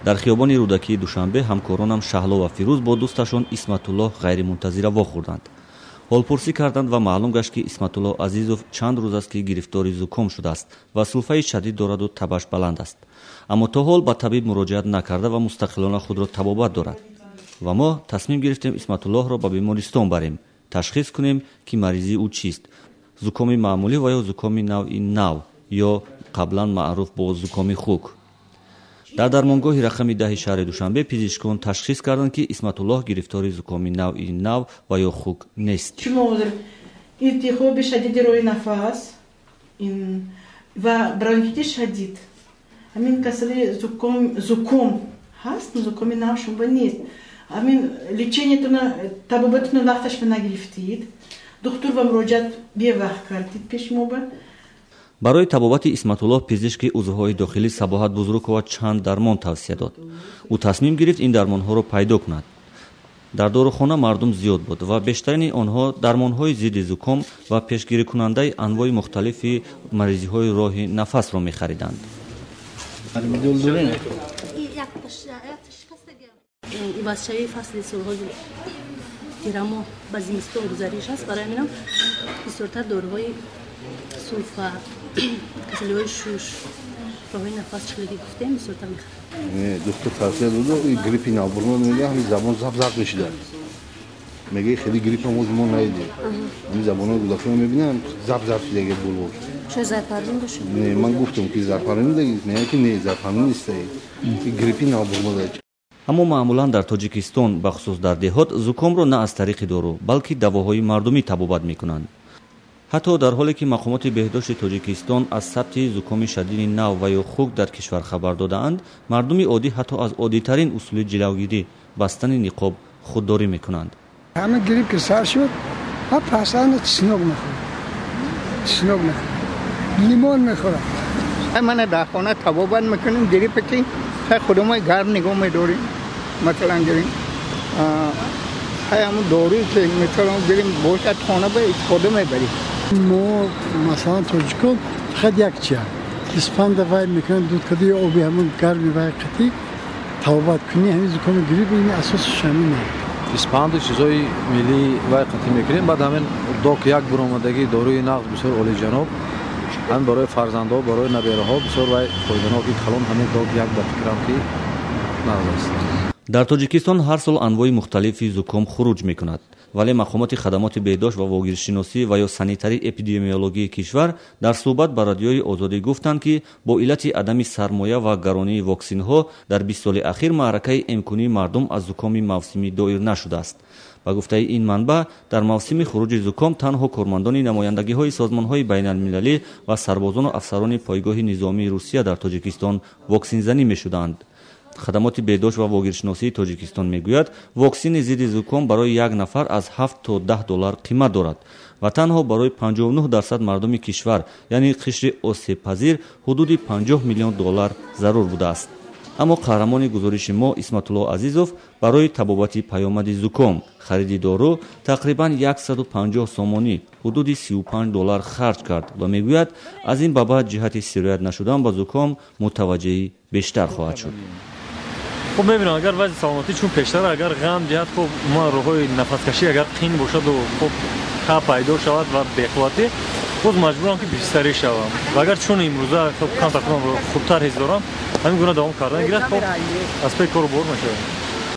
Дар хиёбони Рӯдакии Душанбе ҳамкоронам Шаҳло ва Фирӯз бо дӯсташон Исматуллоҳ ғайримунтазира вохӯрданд. Ҳолпурсӣ карданд ва маълум гашт, ки Исматуллоҳ Азизов чанд рӯз аст, ки гирифтори зуком шудааст ва сулфаи шадид дораду табаш баланд аст, аммо то ҳол ба табиб муроҷиат накарда ва мустақилона худро табобат дорад. Ва мо тасмим гирифтем, Исматуллоҳро ба бемористон барем, ташхис кунем, ки маризии ӯ чист: зукоми маъмулӣ ва ё зукоми навъи нав, ё қаблан маъруф бо зукоми хук. Дар дармонгоҳи рақами 10-и шаҳри Душанбе пизишкон ташхис карданд, ки Исматуллоҳ гирифтори зукоми навъи нав ва ё хук нест. Шумо ҳозир илтиҳоби шадиди роҳи нафас ва бронхити шадид, ҳамин касали зуком ҳаст, зукоми нав шумо нест. Ҳамин лечение тона, табобатона вақташ нагирифтид, духтур ба муроҷиат бевақт кардид пеши мо ба. Барои табобати Исматуллоҳ пизишки узвҳои дохилӣ Сабоҳат Бузрукова чанд дармон тавсия дод. Ӯ тасмим гирифт ин дармонҳоро пайдо кунад. Дар дорухона мардум зиёд буд ва бештарини онҳо дармонҳои зидди зуком ва пешгирикунандаи анвои мухталифи маризиҳои роҳи нафасро мехариданд. Ивазшавии фасли солҳои тирамоҳ ба зимистон гузариш аст. Барои ҳаминам бисёртар доруҳои сулфа, касалиҳои шуш, роҳҳои нафас, чилиги гуфтем, бисёртар мехарам. Духтур тавсия доду, гриппи навбурма мега, ҳамин забон зап зап мешида. Мега, хеле гриппа мо наидем. Ҳамин забонҳои гудакҳоро мебинам, зап зап шидаги булбул. Шояд зарпарвин бошад? Не, ман гуфтам, ки зарпарвин, мега, ки не, зарпарвин нест, гриппи навбурма. Аммо маъмулан дар Тоҷикистон, бахусус дар деҳот, зукомро на аз тариқи дору, балки давоҳои мардумӣ табобат мекунанд. Ҳатто дар ҳоле ки мақомоти беҳдошти Тоҷикистон аз сабти зукоми шадиди нав ва ё хук дар кишвар хабар додаанд, мардуми оддӣ ҳатто аз оддитарин усули ҷилавгирӣ, бастани ниқоб, худдорӣ мекунанд. Ҳама грипп ки сар шуд, пасана чеснок мехӯрад, чеснок мехӯрад, лимон мехӯрад. Мана дар хона табобат мекунем гриппе, ки худумои гарм нигоҳ медорем. Масалан, гирем, ҳамун доруе ки масалан гирем бошад, хона ба истифода мебарем. Мо, масалан, тоҷикон фақат як чия испанда вай мекунанд, дуд кади ё оби ҳамун гарми вай қатӣ табобат кунӣ. Ҳамин зукоми грипп, ин асосаш ҳамин. Испанду чизои миллӣ вай қатӣ мекунем. Баъд ҳамин док як буромадагӣ, доруи нағз, бисёр олиҷаноб. Ҳамин барои фарзандҳо, барои набераҳо бисёр вай фоиданоки калон. Ҳамин док як, ба фикрам, ки нағз аст. Дар Тоҷикистон ҳар сол анвои мухталифи зуком хуруҷ мекунад, вале мақомоти хадамоти беҳдошт ва вогиршиносӣ ва ё санитарӣ эпидемиологии кишвар дар суҳбат ба Радиои Озодӣ гуфтанд, ки бо иллати адами сармоя ва гаронии воксинҳо дар 20 соли ахир маъракаи эмкунии мардум аз зукоми мавсимӣ доир нашудааст. Ба гуфтаи ин манбаъ, дар мавсими хуруҷи зуком танҳо кормандони намояндагиҳои созмонҳои байналмилалӣ ва сарбозону афсарони пойгоҳи низомии Русия дар Тоҷикистон воксинзанӣ мешуданд. Хадамоти беҳдошт ва вогиршиносии Тоҷикистон мегӯяд, воксини зидди зуком барои як нафар аз 7 то 10 доллар қимат дорад ва танҳо барои 59% мардуми кишвар, яъне қишри осебпазир, ҳудуди 50 миллион доллар зарур будааст. Аммо қаҳрамони гузориши мо, Исматулло Азизов, барои табобати паёмади зуком, хариди дору тақрибан 150 сомонӣ, ҳудуди 35 доллар харҷ кард ва мегӯяд, аз ин ба баъд ҷиҳати сироят нашудан ба зуком мутаваҷҷеҳи бештар хоҳад шуд. Хуб, мебинам, агар вазъи саломатӣ чун пештар, агар ғам диҳад, хуб, умуман роҳҳои нафаскашӣ агар қин бошаду, хуб, ка пайдо шавад ва беқувватӣ, боз маҷбурам, ки бистарӣ шавам. Ва агар чун имрӯза камтар худамро хубтар ҳис дорам, ҳамин гуна давом кардан гирад, хуб, аз паи кору бор мешавам.